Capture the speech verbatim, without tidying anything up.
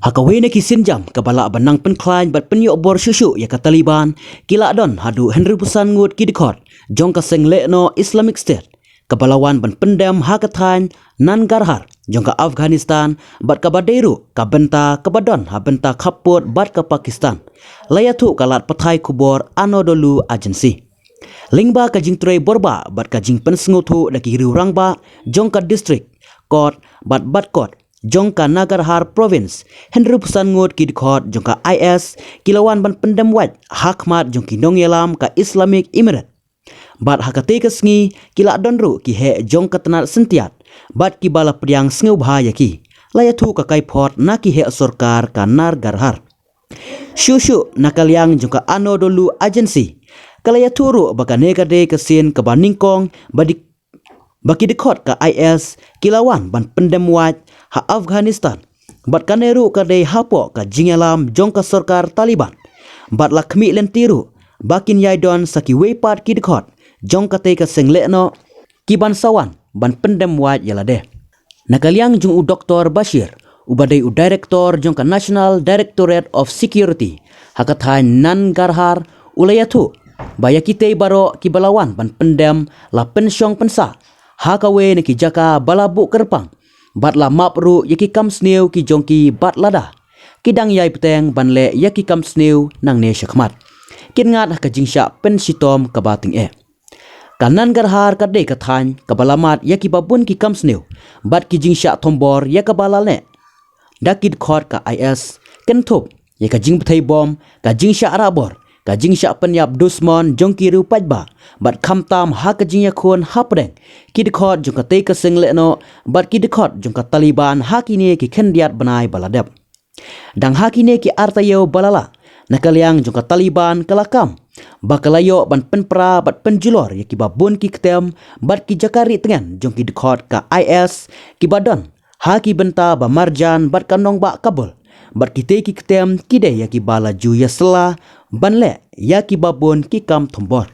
Ha kawei na ki sienjam kaba lah ban nang pynkhlaiñ bad pynïoh bor shuh shuh ïa ka Taliban, ki la don haduh hynriewphew san ngut ki dkhot jong ka seng lehnoh Islamic State, kaba la wan ban pyndem ha ka thaiñ Nangarhar jong ka Afghanistan, bad kaba dei ruh ka bynta kaba don ha bynta khappud bad ka Pakistan, la ïathuh ka lad pathai khubor Anadolu Agency. Lyngba ka jingtrei borbah bad ka jingpynsngewthuh da ki riew rangbah jong ka district, kot bad bad kot jong ka Nangarhar Province, hynriewphew san ngut ki dkhot jong ka I S ki la wan ban pyndem wait ha khmat jong ki nongïalam ka Islamic Emirate. Bad ha katei ka sngi ki la don ruh ki heh jong ka tnat syntiat bad kiba la pdiang sngewbha ïa ki, la ïathuh ka kaiphod na ki heh sorkar ka Nangarhar. Shuh shuh na ka liang jong ka Anadolu Agency, ka la ïathuh ruh ba kane ka dei ka sien kaba nyngkong ba di ba ki dkhot ka I S ki la wan ban pyndem wait ha Afghanistan, bad kane ruh ka dei hapoh ka jingïalam jong ka sorkar Taliban, bad la khmih lynti ruh ba kin ïai don sa kiwei pat ki dkhot jong katei ka seng lehnoh ki ban sa wan ban pyndem wait ïa lade. Na ka liang jong u Doktor Bashir, uba dei u Director jong ka National Directorate of Security ha ka thaiñ Nangarhar, u la ïathuh ba ïa kitei baroh kiba la wan ban pyndem la pynshong pynsah ha kawei na ki jaka ba la buh kyrpang, bad la map ruh ïa ki kam sniew ki jong ki, bad lada ki dang ïai bteng ban leh ïa ki kam sniew nangne shakhmat, kin ngat ha ka jingshah pynshitom kaba tyngeh. Ka Nangarhar ka dei ka thaiñ kaba la mad ïa kiba bun ki kam sniew bad ki jingshah thombor ïa kaba la leh da ki dkhot ka I S, kynthup ïa ka jingbthei bom, ka jingshah rah bor, ka jingshah pynïap dusmon jong ki riew paidbah, bad khamtam ha ka jingïakhun hapdeng ki dkhot jong katei ka seng lehnoh bad ki dkhot jong ka Taliban ha kine ki khyndiat bnai ba la dep. Dang ha kine ki ar taïew ba la leit, na ka liang jong ka Taliban ka la kam ba ka la ïoh ban pynpra bad pynjulor ïa kiba bun ki ktem bad ki jaka rieh tngen jong ki dkhot ka I S kiba don ha ki bynta ba marjan bad ka nongbah Kabul, bad kitei ki ktem ki dei ïa kiba la ju ïasylla ban leh ïa kiba bun ki kam thombor.